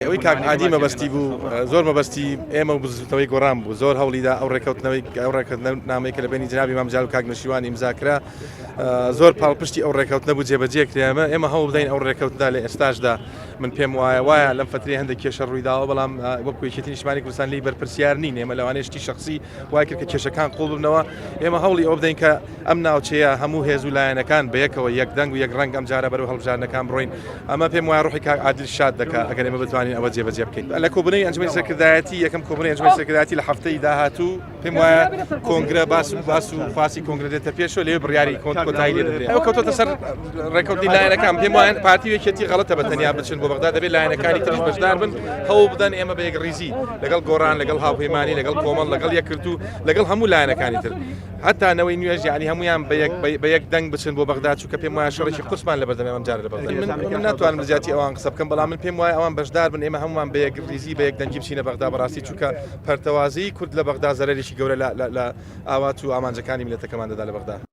ئەوەی کاک عادی مەبەستی بوو زۆر مەبەستی ئێمە و بزوتنەوەی گۆڕان بوو زۆر هەوڵیدا ئەو ڕێکەوتنەوەی ئەو ڕێکەوتنامەی کە لە بینی جنابی مام جەلال و کاک نەوشیروان ئیمزا کرا زۆر پاڵپشتی ئەو ڕێکەوتنە بوو جێبەجێ کرا ئێمە ئێمە هەوڵ بدەین ئەو ڕێکەوتنە لە ئێستاشدا من پێم وایە وایە لەم فترەی هەندێک کێشە ڕوویداوە بەڵام وەکو یەکێتی نیشتمانی کوردستان لێی بەرپرسیار نین ئێمە لەوانەیە شتی شخصی وای کرد کە کێشەکان قوڵ ببنەوە ئێمە هەوڵی ئەوە بدەین کە ئەم ناوچەیە هەموو هێز و لایەنەکان بەیەکەوە یەک دەنگ و یەک ڕەنگ ئەم جارە بەرەو هەڵبژاردنەکان بڕۆین ئەمە پێم وایە ڕۆحی کاک عادل شاد دەکا ئەگەر ئێمە بتوانین ئەوە جێبەجێ بکەین لە کۆبوونەوەی ئەنجومەنی سەرکردایەتی یەکەم کۆبوونەوەی ئەنجومەنی سەرکردایەتی لە هەفتەی داهاتوو پێم وایە کۆنگرە باس و باس و خواسی کۆنگرە دێتە پێشەوە لەوێ بڕیاری کۆن کۆتایی لێ دەدرێت ئەوە کەوتۆتە سەر ڕێکەوتنی لایەنەکان پێم وایە پارتی و یەکێتی غەڵەتە بە تەنیا بچن بۆ بەغدا دەبێت لایەنەکانی تریش بەشدار بن هەوڵ بدەن ئێمە بە یەکڕیزی لەگەڵ گۆڕان لەگەڵ هاوپەیمانی لەگەڵ کۆمەڵ لەگەڵ یەکگرتوو لەگەڵ هەموو لایەنەکانی تر هەتا نەوەی نوێژ یعنی هەمویان بە یەک بە یەک دەنگ بچن بۆ بەغدا چونکە پێم وایە شەڕێکی قورسمان لە بەردەم ئەم جارە لە بەغدا من من ناتوانم زیاتی ئەوان قسە بکەم بەڵام من پێم وایە ئەوان بەشدار بن ئێمە هەمومان بە یەک ریزی بە یەک دەنگی بچینە بەغدا بەڕاستی چونکە پەرتەوازەیی کورد لە بەغدا زەرەرێکی گەورە لە لە ئاوات و ئامانجەکانی میللەتەکەمان دەدا لە بەغدا.